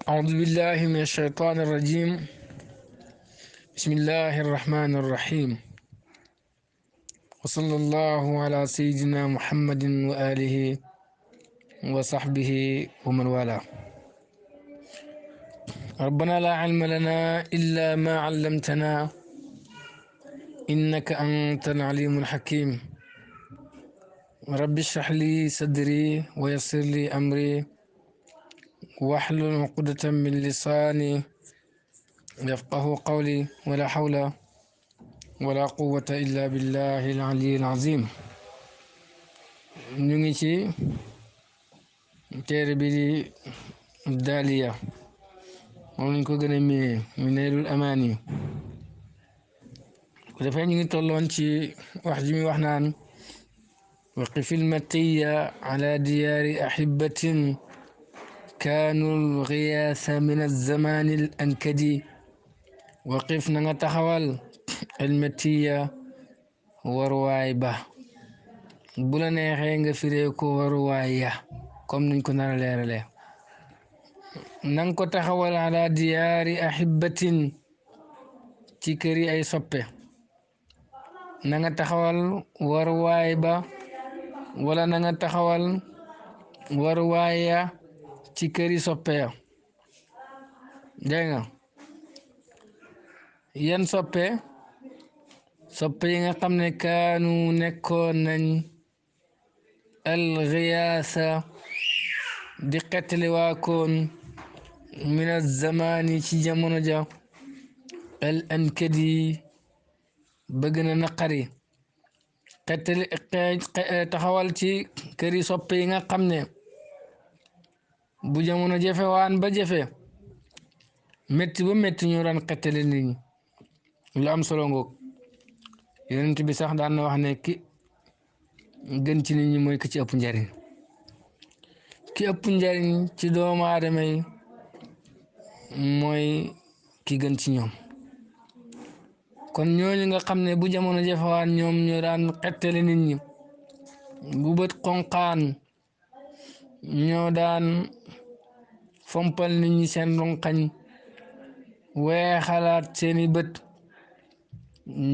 أعوذ بالله من الشيطان الرجيم. بسم الله الرحمن الرحيم. وصلى الله على سيدنا محمد وآله وصحبه ومن والاه. ربنا لا علم لنا إلا ما علمتنا إنك أنت العليم الحكيم. رب اشرح لي صدري ويسر لي أمري واحلل عقدة من لساني يفقه قولي ولا حول ولا قوة إلا بالله العلي العظيم. ñu ngi ci téere bi di daaliya moom lañ ko gën a miine mu neelul amaan yi ko defee ñu ngi tolloon ci wax ji mi wax naan waqif ilmatiya ala diyaari ahibatin kaanu lgiyaasa min alzamani al ankadi waqif na nga taxawal ilmatiya waruwaay ba bu la neexee nga firee ko waruwaay ya comme niñ ko nar a leeralee nang ko taxawal ala diyaari ahibatin ci këri ay soppe na nga taxawal waruwaay ba wala na nga taxawal waruwaay ya ci këri soppe ya dégg nga yan soppe yi nga xam ne kaanu nekkoon nañ alxiyaasa di xettali waakoon min azamaani ci jamono ja al ankadi bëgg na naqari xettali taxawal ci këri soppe yi nga xam ne bu jamono jafe waan ba jafe métti ba métti ñoo daan xettali nit ñi lu am solo ngoog yonent bi sax daan na wax ne ki gën ci nit ñi mooy ki ci ëpp njariñ ki ëpp njariñ ci doomu aadama yi mooy ki gën ci ñoom kon ñooñu nga xam ne bu jamono jafewaan ñoom ñoo daan xettali nit ñi bu bët xonqaan ñoo daan fompal nit ñi seen ronqañ weexalaat seeni bët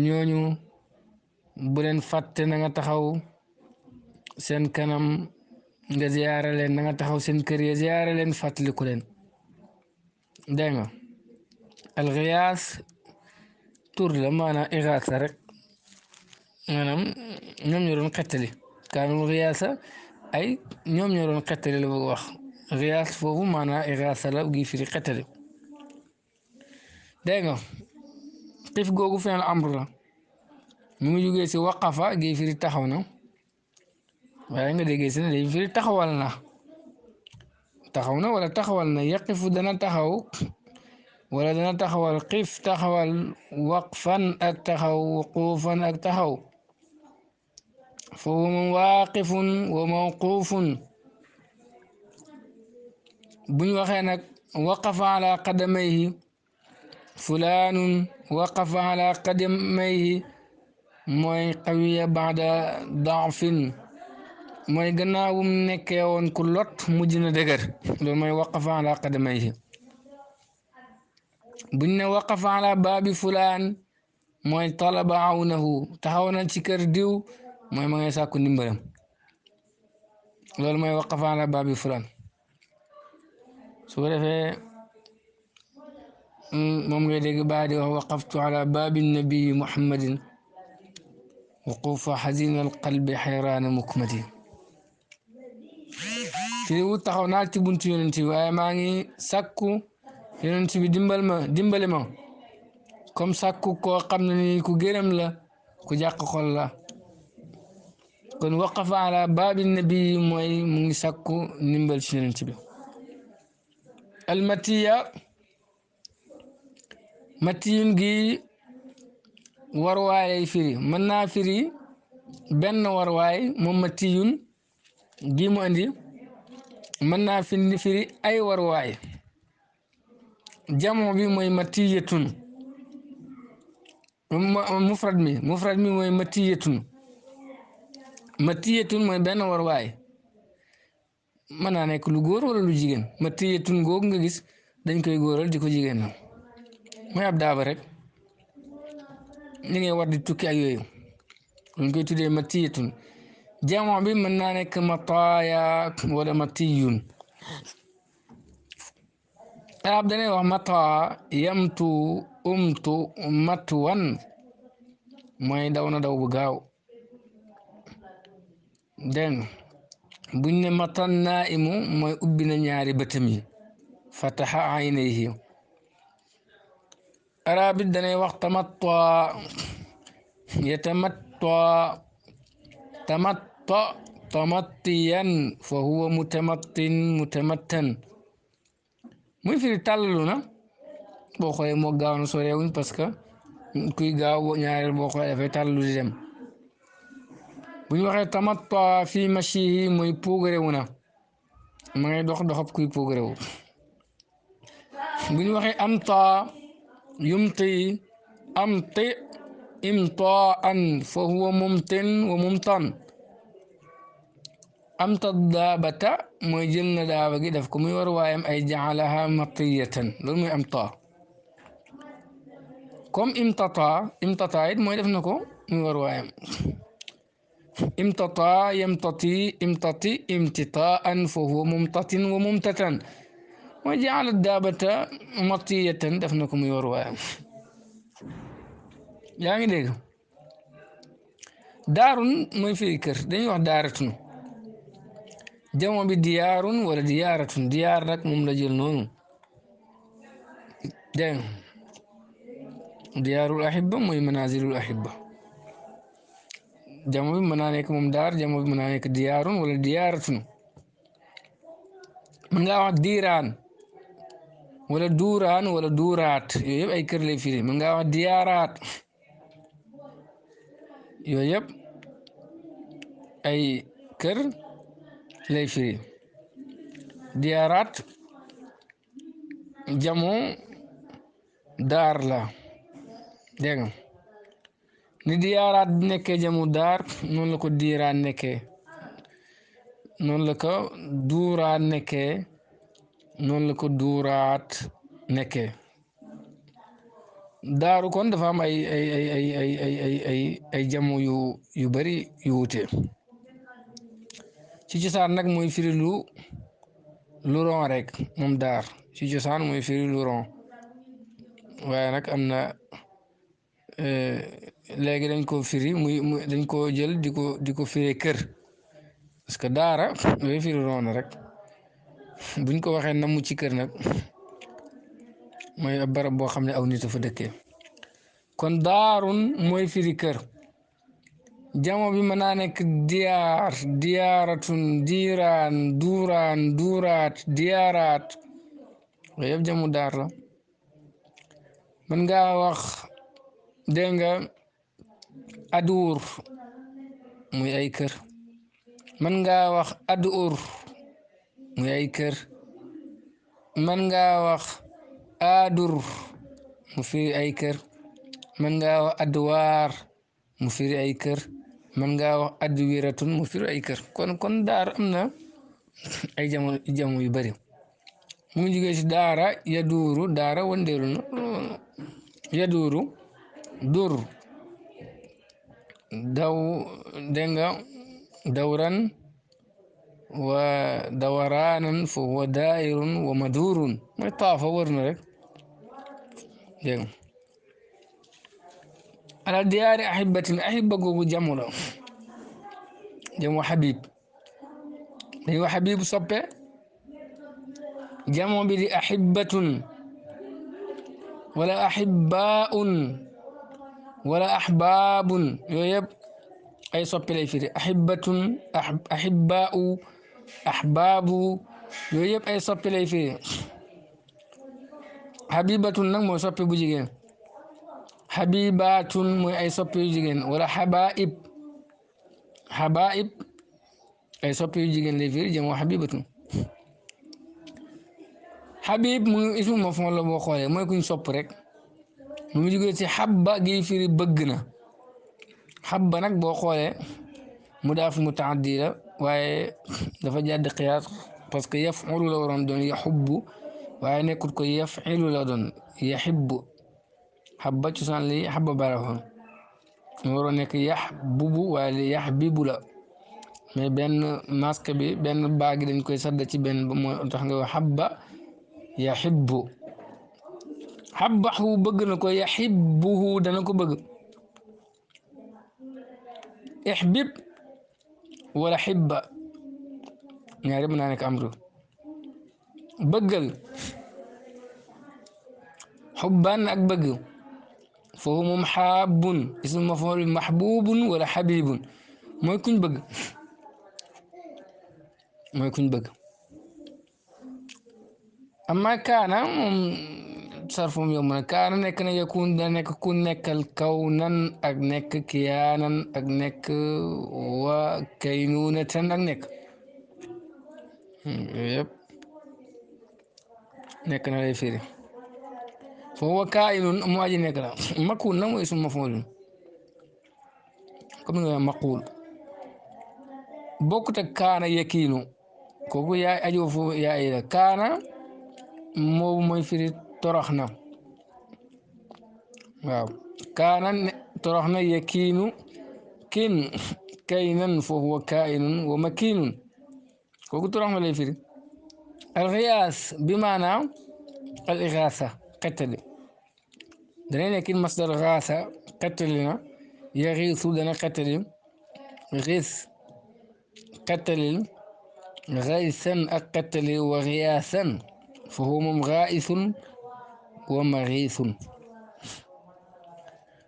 ñooñu bu leen fàtte na nga taxaw seen kanam nga ziyaara leen na nga taxaw seen kër ya ziyaara leen fàttaliku leen dégg nga alxiyaas tur la maanaam ixaasa rek maanaam ñoom ñoo doon xettali kaanul xiyaasa ay ñoom ñoo doon xettali la bëgg wax xiyaas foofu maanaam ixaasa la gi firi xettali dégg nga xif googu fenn amr la mu ngi jógee si waqafa gi firi taxaw na waaye nga déggee si ne day firi taxawal na wala taxawal na yaqifu dana taxaw wala dana taxawal xif taxawal waqfan ak taxaw wuquufan ak taxaw foofu moom waaqifun wa mawquufun buñ waxee nag waqafa ala qadamayhi fulaanun waqafa ala qadamayhi mooy qawiya baada daafin mooy gannaawum nekkee woon ku lot mujj na dëgër loolu mooy waqafa ala qadamayhi buñ ne waqafa ala baabi fulaan mooy talaba awnahu taxaw na ci kër diw mooy ma ngay sàkku ndimbalam loolu mooy waqafa ala baabi fulaan su ko defee moom ngay dégg baa di wax waqaftu ala baabi nabii muhammadin wuqufa xazina alqalbi xayraana mukmati fii wut taxaw naa ci buntu yonent bi waaye maa ngi sàkku yonent bi dimbali ma comme sàkku koo xam ne ni ku gërëm la ku jàq xol la kon waqafa ala baabi nabi mooy mu ngi sàkku ndimbal ci yonent bi almatiya matiyun gi warwaay lay firi mën naa firi benn warwaay moom matiyun gi mu andi mën naa firi ay warwaay jamo bi mooy matiyatun mufrad mi mooy matiyatun mooy benn warwaay mën naa nekk lu góor wala lu jigéen matiyatun googu nga gis dañ koy góoral di ko jigéenal mooy ab daaba rek ni ngay war di tukki ak yooyu luñ koy tuddee matiyatun jamono bi mën naa nekk mataaya wala matiyun arab danay wax mata yamtu umtu matwan mooy daw na daw bu gaaw dégg buñ ne matan naimu mooy ubbi na ñaari bëtam yi fataha aynayhi arab it danay wax tamatta yatamatta tamatta tamattiyan fa huwa mutamattin mutamattan muy firi tàllalu na boo xoolee moo gaaw na soreewuñ parce que kuy gaaw ñaareel boo xoolee dafay tàllalu di dem bu ñu waxee tamatta fi mashihi mooy puugarewu na ma ngay dox doxab kuy puugarewu bu ñu waxee amta yumti amti imtaan fa huwa mumtin wa mumtan amta daabata mooy jël na daaba gi daf ko muy war waayam ay jaalaha matiyatan loolu mooy amta comme imtata it mooy def na ko muy war waayam imtata yamtati imtati imtitaan fa huwa mumtatin wa mumtatan mooy jaala daabata matiyatan def na ko muy war waayam yaa ngi dégg daarun mooy firi kër dañuy wax daaratun jamo bi diyaarun wala diyaaratun diyaar nag moom la jël noonu dégg diyaarul ahibba mooy manazilul ahibba jamo bi mën naa nekk moom daar jamo bi mën naa nekk diyaarun wala diyaaratun mën ngaa wax diiraan wala duuraan wala duuraat yooyu yëpp ay kër lay firi mën ngaa wax diyaaraat yooyu yëpp ay kër lay firi diyaaraat jamo daar la dégg nga ni diyaaraat nekkee jamu daar noonu la ko diiraan nekkee noonu la ko duuraan nekkee noonu la ko duuraat nekkee daaru kon dafa am ay jamu yu bari yu wute ci cosaan nag mooy firi lu ron rek moom daar ci cosaan mooy firi lu ron waaye nag am na léegi dañ ko firi dañ ko jël di ko firee kër parce que daara mooy firi ron rek buñ ko waxee namu ci kër nag mooy ab barab boo xam ne aw nit a fa dëkkee kon daarun mooy firi kër jamo bi mën naa nekk diyaar diyaaratun diiraan duuraan duuraat diyaaraat yooyu yëpp jamu daar la mën ngaa wax dégg nga aduur muy ay kër mën ngaa wax aduur muy ay kër mën ngaa wax aadur mu firi ay kër mën ngaa wax adwaar mu firi ay kër mën ngaa wax adwiratun mu firi ay kër kon daar am na ay jamono yu bari mu ngi jógee ci daara yaduuru daara wandeelu na yaduuru dur daw dégg nga dawran wa dawaraanan fa huwa daairun wa maduurun mooy taafa wër na rek dégg nga ala diyaari ahibatin ahiba googu jamu la jamu xabib dañuy wax xabib soppe jamo bi di ahibatun wala ahibaun wala ahbabun yooyu yëpp ay soppe lay firi ahibatun ahibau ahbabu yooyu yëpp ay soppe lay firi habibatun nag mooy soppe bu jigéen habibatun mooy ay soppe yu jigéen wala habaib ay soppe yu jigéen lay firi jamo habibatun habib mu ngi ismu maf'ul la boo xoolee mooy kuñ sopp rek mu ngi jógee ci habba gi firi bëgg na habba nag boo xoolee mudaaf mutaaddi la waaye dafa jàdd qiyaas parce que yaf'ulu la waroon doon yaxubbu waaye nekkut ko yafilu la doon yaxibbu xabba cosaan li xabba baraxoon mu waroon nekk yaxbubu waaye li yaxbibu la mais benn masque bi benn baagi dañ koy sadda ci benn ba moo tax nga wax xabba yaxibbu xabbahu bëgg na ko yaxibbuhu dana ko bëgg ixbib wala xibba ñaari mën naa nekk amru bëggal xubban ak bëgg foofu moom xaabun ismu mafool bi maxbubun wala xabibun mooy kuñ bëgg mooy kuñ bëgg amma kaana moom sarfum yomb na kaana nekk na yakun da nekk ku nekkal kaw nan ak nekk kiyaanan ak nekk wa kaynunatan ak nekk yëpp nekk na lay firi foofu wa kaayinun mu aji nekk la makun na mooy ismu mafool comme nga maqul bokkut ak kaana yakiinu kooku yaa aju foofu yaa ila kaana moobu mooy firi torox na waaw kaana torox na yakiinu kin kaynan foofu wa kaayinun wa makiinun kooku torox na lay firi alxiyaas bi maanaam al ixaasa xettali danay nekkin masdar xaasa xettali na yaxiisu dana xettali xiis xettalil xaysan ak xettali wa xiyaasan foofu moom xaa'isun wa maxiisun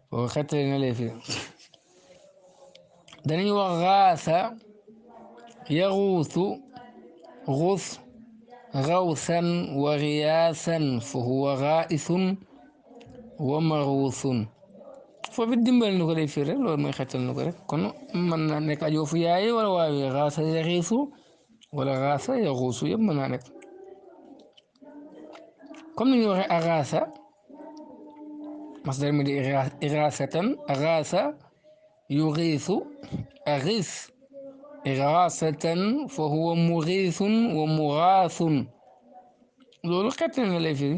kooku xettali na lay firi danañ wax xaasa yaxuusu xus xawsan wa xiyaasan fa huwa xaa'isun wa maxuusun foofu dimbal nu ko lay firi rek loolu mooy xettal nu ko rek kon mën na nekk ajoofu yaayi wala waawi xaasa yaxiisu wala xaasa yaxuusu yëpp mën naa nekk comme ni ñu waxee axaasa masdar mi di ixaasatan axaasa yuxiisu axiis ixaasatan fa huwa muxiisun wa muxaasun loolu xettal na lay firi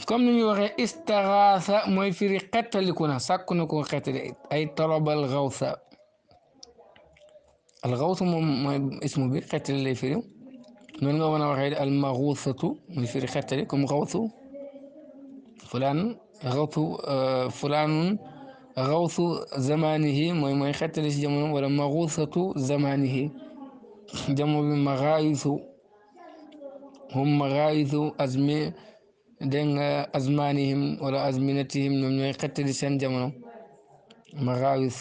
comme ni ñu waxee istaxaasa mooy firi xettaliku na sàkku na ko xettali ay talabal xawsa al xawsa moom mooy ismu bi xettali lay firi noonu nga mën a waxee al maxuusatu muy firi xettali comme xawsu fulaan xawsu fulaanun xawsu zamanihi mooy xettali si jamono wala maxuusatu zamanihi jamono bi maxaayisu hum maxaayisu azmi dégg nga azmanihim wala azminatihim ñoom ñooy xettali seen jamono maxaayis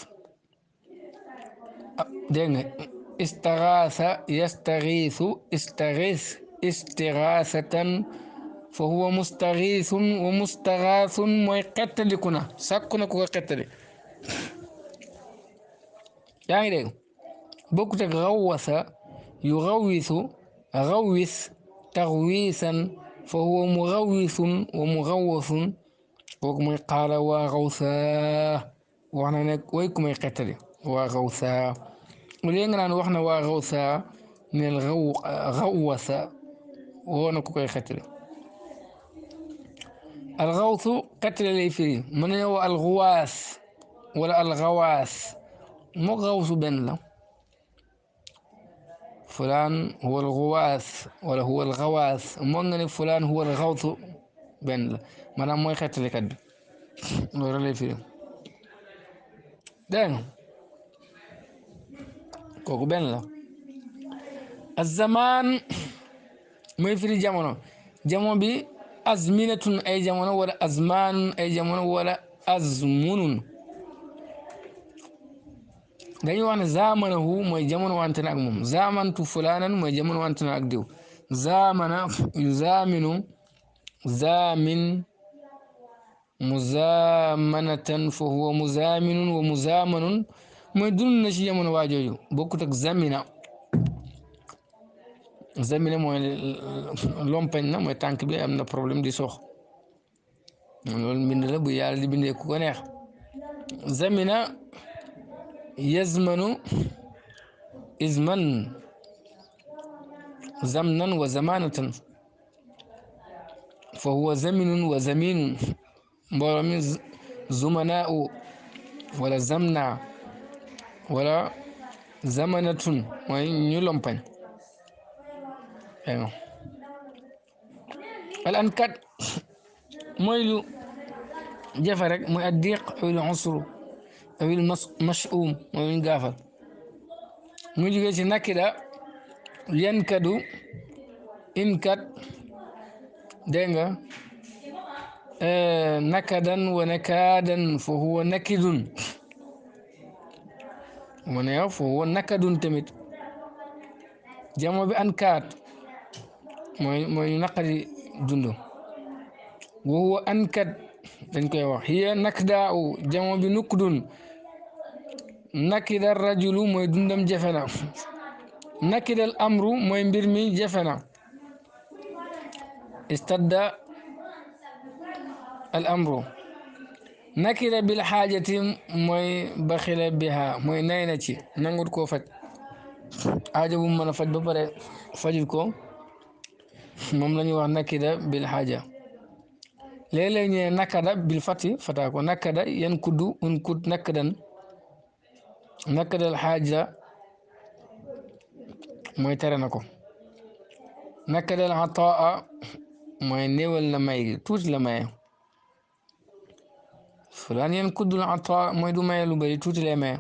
dégg nga istaxaasa yastaxiisu istaxiis istixaasatan fa huwa mustaxiisun wa mustaxaasun mooy xettaliku na sàkku na ku ko xettali yaa ngi dégg bokkut ak xawwasa yu xawwisu xawwis taxwiisan fa huwa muxawwisun wa muxawwasun kooku mooy qaala waa xawsa wax na ne way ku may xettali waa xawsa léegi nga naan wax na waa xawsa neel xawwasa woo na ku koy xettali alxawsu xettali lay firi mën nañu wax alxuwaas wala alxawaas moo xawsu benn la fulaan huwa alxuwaas wala huwa alxawaas moo nga ne fulaan huwa alxawsu benn la maanaam mooy xettalikat bi loolu lay firi dégg nga kooku benn la azamaan mooy firi jamono jamono bi azminatun ay jamono wala azmaanun ay jamono wala azmunun dañuy wax ne zaamanahu mooy jamono wante na ak moom zaamantu fulaanan mooy jamono wante na ak diw zaamana yuzaaminu zaamin muzaamanatan fa huwa muzaaminun wa muzaamanun mooy dund na ci jamono waa jooju bokkut ak zamina zamina mooy lompañ na mooy tànk bi am na problème di sox loolu mbind la bu yàlla di bindee ku ko neex zamina yazmanu izman زمنا وزمانة فهو زمن وزمين مبارم زمناء ولا زمنا ولا زمنة وين يلومبن أيوه الأنكد مويلو جفرك موي الضيق أو العنصر أو المشؤوم وين غافل موي جيسي نكدا ينكدو إنكد دينغا نكدا ونكادا فهو نكد فهو نكد تمت جمع بأنكاد موي نقدي دندو وهو أنكد هي نكدا جمع بنكد نكد الرجل موي دندم جفنا نكد الأمر موي برمي جفنا استد الأمر نكد بالحاجة موي بخل بها موي نينتي نغور كو فاج aajo bu mën a faj ba pare fajul ko moom la ñuy wax nakida bil xaaja léeg-léeg ñu ne nakada bil fati fataa ko nakada yan kuddu un kud nakadan nakadal xaaja mooy tere na ko nakadal ataa mooy néewal la may tuuti la maye fulaan yan kuddul ataa mooy du maye lu bari tuuti lay maye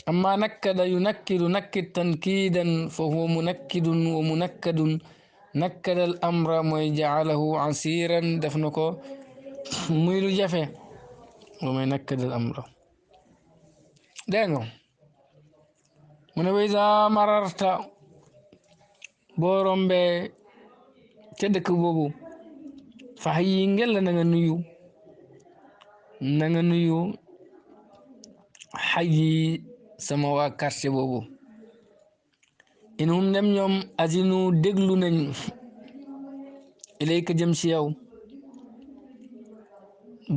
أما نكد ينكد نكد تنكيدا فهو منكد ومنكد نكد الأمر ما جعله عسيرا دفنكو ميلو جفه وما ينكد الأمر دينو من وإذا مررت بورم بي تدك بوبو فحيينجل نغنيو نغنيو حي sama waa quartier boobu in hum dem ñoom azinu déglu nañ ilayka jëm ci yow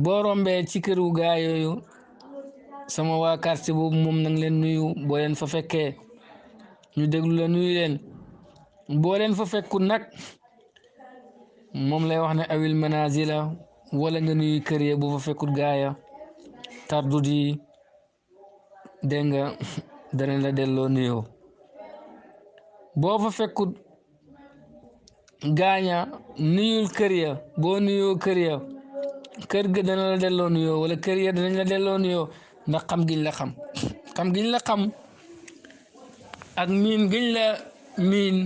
boo rombee ci këru gaa yooyu sama waa quartier boobu moom nang leen nuyu boo leen fa fekkee ñu déglu la nuyu leen boo leen fa fekkul nag moom lay wax ne awil manazila wala nga nuyu kër ya boo fa fekkul gaaya tardudi dégg nga dana la delloo nuyoo boo fa fekkut gaaña nuyul kër ya boo nuyoo kër ya kër ga dana la delloo nuyoo wala kër ya danañ la delloo nuyoo ndax xam giñ la xam xam giñ la xam ak miin giñ la miin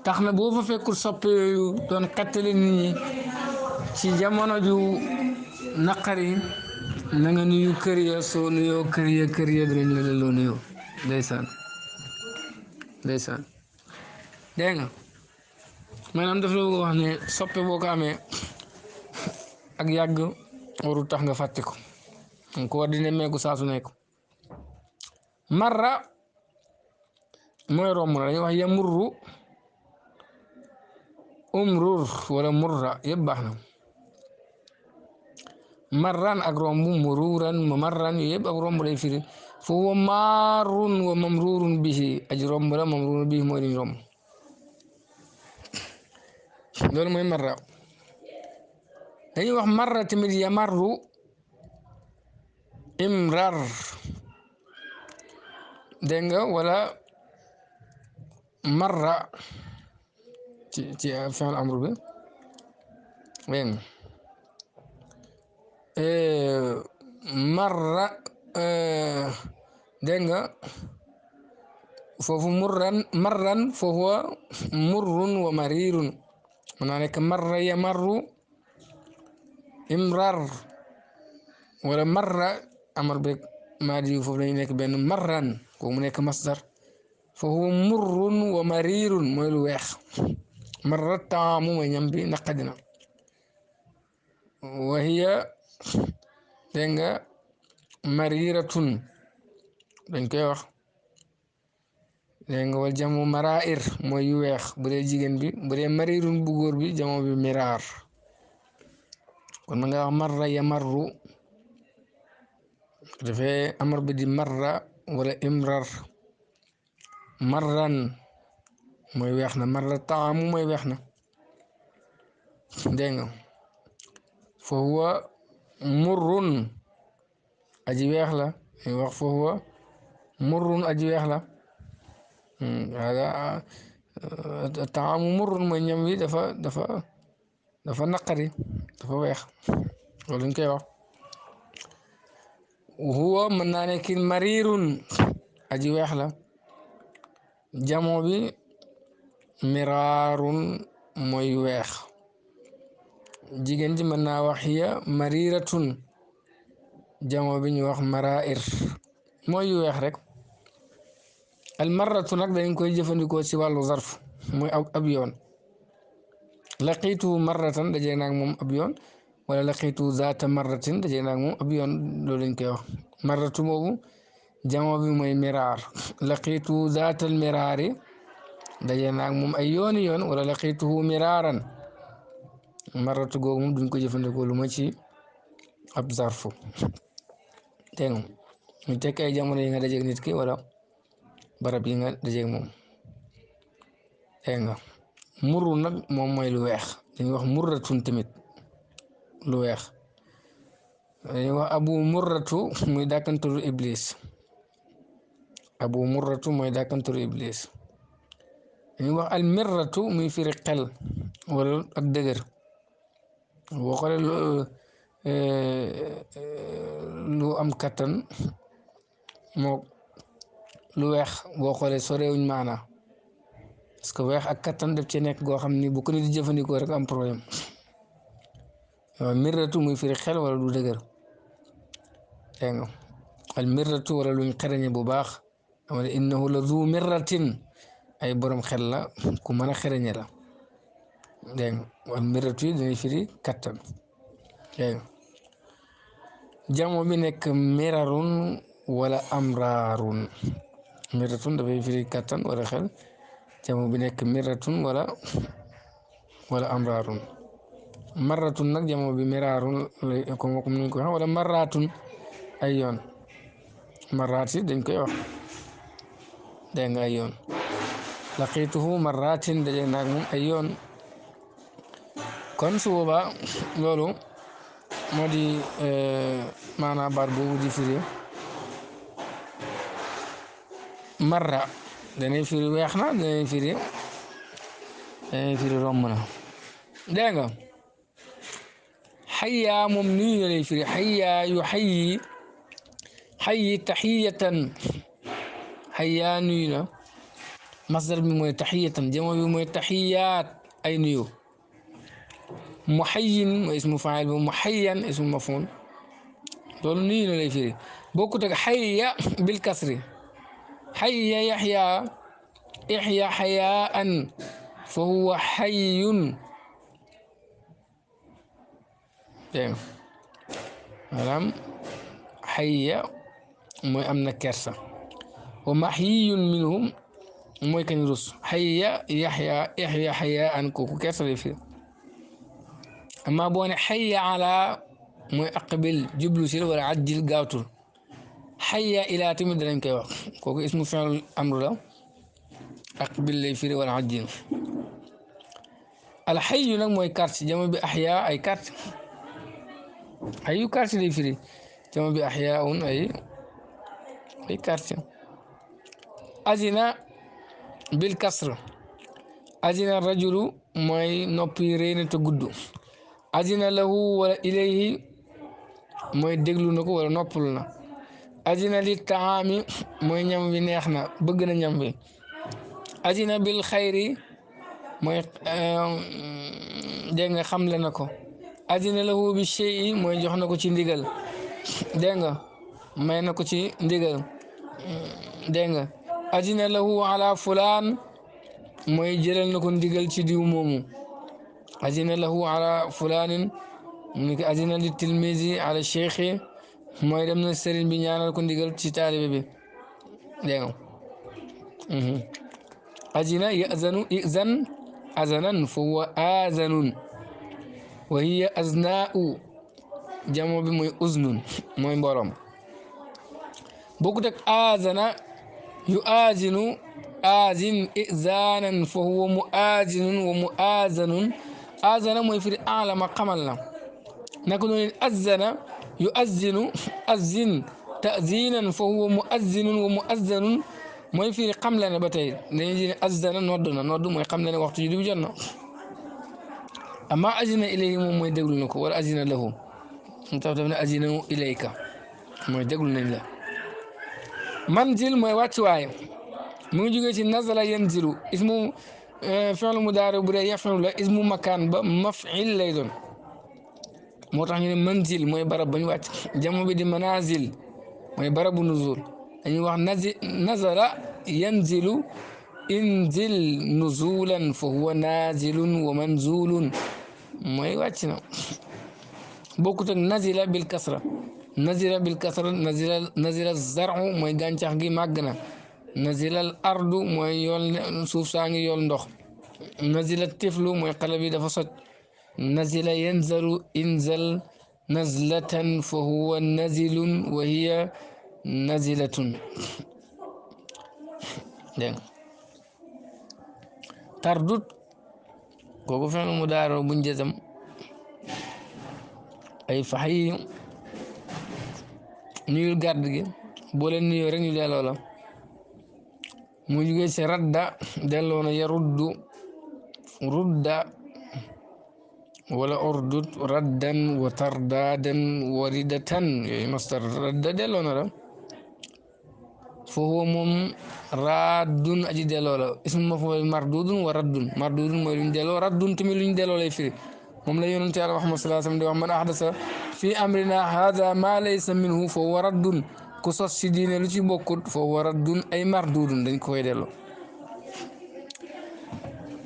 tax na boo fa fekkut soppe yooyu doon xettali nit ñi ci jamono ju naqari na nga nuyu kër ya soo nuyoo kër ya dinañ la delloo nuyoo ndeysaan ndeysaan dégg nga maanaam daf la bëgg wax ne soppe boo ko amee ak yàgg warul tax nga fàtte ko nga ko war di nemmeeku saa su nekk marra mooy romb na dañuy wax yamurru umrur wala murra yëpp baax na marran ak romb mururan mamarran yëpp ak romb lay firi fa huwa marrun wa mamrurun bihi aji romb la mamrurun bihi mooy liñ romb loolu mooy marra dañuy wax marra tamit yamarru imrar dégg nga wala marra ci fi'l amr bi dégg nga marra dégg nga foofu marran foofu murrun wa marirun mën naa nekk marra yamarru imrar wala marra amar beeg maadi foofu lañu nekk benn marran kooku mu nekk masdar foofu murrun wa marirun mooy lu weex marra taamu mooy ñam bi naqadina wa hiya dégg nga mariratun dañ koy wax dégg nga wal jamu marair mooy yu weex bu dee jigéen bi bu dee marirun bu góor bi jamu bi miraar kon ma nga wax marra yamarru dafay amar bi di marra wala imrar marran mooy weex na marra taamu mooy weex na dégg nga fa huwa murrun aji weex la dañuy wax fa huwa murrun aji weex la hada taamu murrun mooy ñam wi dafa naqari dafa weex loolu lañ koy wax huwa mën naa nekk marirun aji weex la jamo bi miraarun mooy weex jigéen ji mën naa wax hiya mariratun jamo bi ñu wax marair mooy yu weex rek almarratu nag dañ koy jëfandikoo ci wàllu zarf mooy ab yoon laqiitu marratan dajee naag moom ab yoon wala laqiitu zaata marratin dajee naag moom ab yoon loolu lañ koy wax marratu boobu jamo bi mooy miraar laqiitu zaatal miraari dajee naag moom ay yooni yoon wala laqiituhu miraaran marratu googu moom duñ ko jëfandikoo lu ma ci ab zarfu dégg nga ñu tekk ay jamono yi nga dajeeg nit ki wala barab yi nga dajeeg moom dégg nga murru nag moom mooy lu weex dañuy wax murratun tamit lu weex dañuy wax abu murratu muy dàkkantalu iblis abu murratu mooy dàkkantalu iblis dañuy wax almirratu muy firi xel wala ak dëgër boo xoolee lu am kattan moo lu weex boo xoolee sorewuñ maana parce que weex ak kattan def ci nekk goo xam ni bu ko nit di jëfandikoo rek am problème waaw mirratu muy firi xel wala lu dëgër dégg nga al mirratu wala luñ xereñe bu baax wala innahu la zu mirratin ay borom xel la ku mën a xereñe la dégg nga wal mirratu yi dañuy firi kattan dégg nga jamo bi nekk mirarun wala amraarun mirratun dafay firi kattan wala xel jamo bi nekk mirratun wala amraarun marratun nag jamo bi miraarun comme ni ko waxee wala marratun ay yoon marraat yi dañ koy wax dégg nga ay yoon laqiituhu marratin daje naag moom ay yoon kon su boobaa loolu moo di maanaam baat boobu di firi marra danay firi weex na danay firi romb na dégg nga xayya moom nuyu na lay firi xayya yu xayyi taxiyatan xayya nuyu na masdar bi mooy taxiyatan jamo bi mooy taxiyaat ay nuyu muxayyin mooy ismu faayil ba muxayyan ismu mafuul loolu nuyu na lay firi bokkut ak xayya bil kasri xayya yaxya ixya xayaan fa huwa xayyun dégg nga maanaam xayya mooy am na kersa wa maxyiyun minhum mooy kañ rus xayya yaxya ixya xayaan kooku kersa lay firi amma boo ne xayya ala mooy aqbil jublu si wala ajjil gaawtul xayya ilaa tamit danañ koy wax kooku ismu fi'l amru la aqbil lay firi wala ajjil alxayyu nag mooy carte jamo bi axya ay carte xayyu carte lay firi jamo bi axyaun ay carte azina bil kasr azina rajulu mooy noppi réy na te gudd azina lahu wala ilayhi mooy déglu na ko wala noppalu na azina li taami mooy ñam bi neex na bëgg na ñam bi azina bil xayri mooy dégg nga xamle na ko azina lahu bi shay'i mooy jox na ko ci ndigal dégg nga may na ko ci ndigal dégg nga azina lahu ala fulaan mooy jëlal na ko ndigal ci diw moomu azina lahu ala fulaanin mu ne azina li tilmisi ala cheikhi mooy dem na sëriñ bi ñaanal ko ndigal ci taalibe bi dégg nga azina yazanu izan azanan fa huwa azanun wa hiya aznaa'u jamo bi mooy uznun mooy mbooloom bokkut ak azana yu azinu آذن إذانا فهو مؤذن ومؤذن آذن ما يفرق أعلى قملنا نكون أذن يؤذن أذن تأذينا فهو مؤذن ومؤذن ما يفرق قملنا بتاي نيجي أذن نودنا نود ما يقملنا وقت يدو جنة أما أذن إليه ما يدعو لك ولا أذن له أنت بتقول أذن إليك ما يدعو لنا منزل ما يواتواي من جوجي نزل ينزل اسمه فعل مضارع بدا يفعل لا اسمه مكان مفعل لا يدون موتاخ ني منزل موي برب بني وات جامو بي دي منازل موي برب نزول اني واخ نزل ينزل انزل نزولا فهو نازل ومنزول موي واتنا بوكوت نزل بالكسره نزل بالكسره نزل الزرع موي غانتاخ غي ماغنا نزل الأرض موي يول سوف سانغي يول ندوخ نزل الطفل موي قلبي دا فسد نزل ينزل انزل نزلة فهو نزل وهي نزلة تردد كوكو فعل مضارع بنجزم أي فحي نيول غاردغي بولين نيو رك ني دالولا mu jugee ci radda delloo na yaruddu rudda wala urdut raddan wa tardaadan waridatan yooyu masdar radda delloo na la foofu moom raddun aji delloo la ismu maf'ul mardudun wa raddun mardudun mooy luñ delloo raddun tamit luñ delloo lay firi moom la yonent Yàlla Muhammad sallallahu alayhi wa sallam di wax man ahdasa fi amrina hada ma laysa minhu fa huwa raddun ku sos ci diine lu ci bokkut fa huwa raddun ay mardudun dañ koy delloo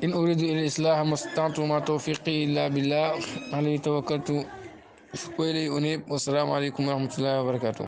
إن أريد إلى الإصلاح ما استطعت وما توفيقي إلا بالله عليه توكلت وإليه أنيب والسلام عليكم ورحمة الله وبركاته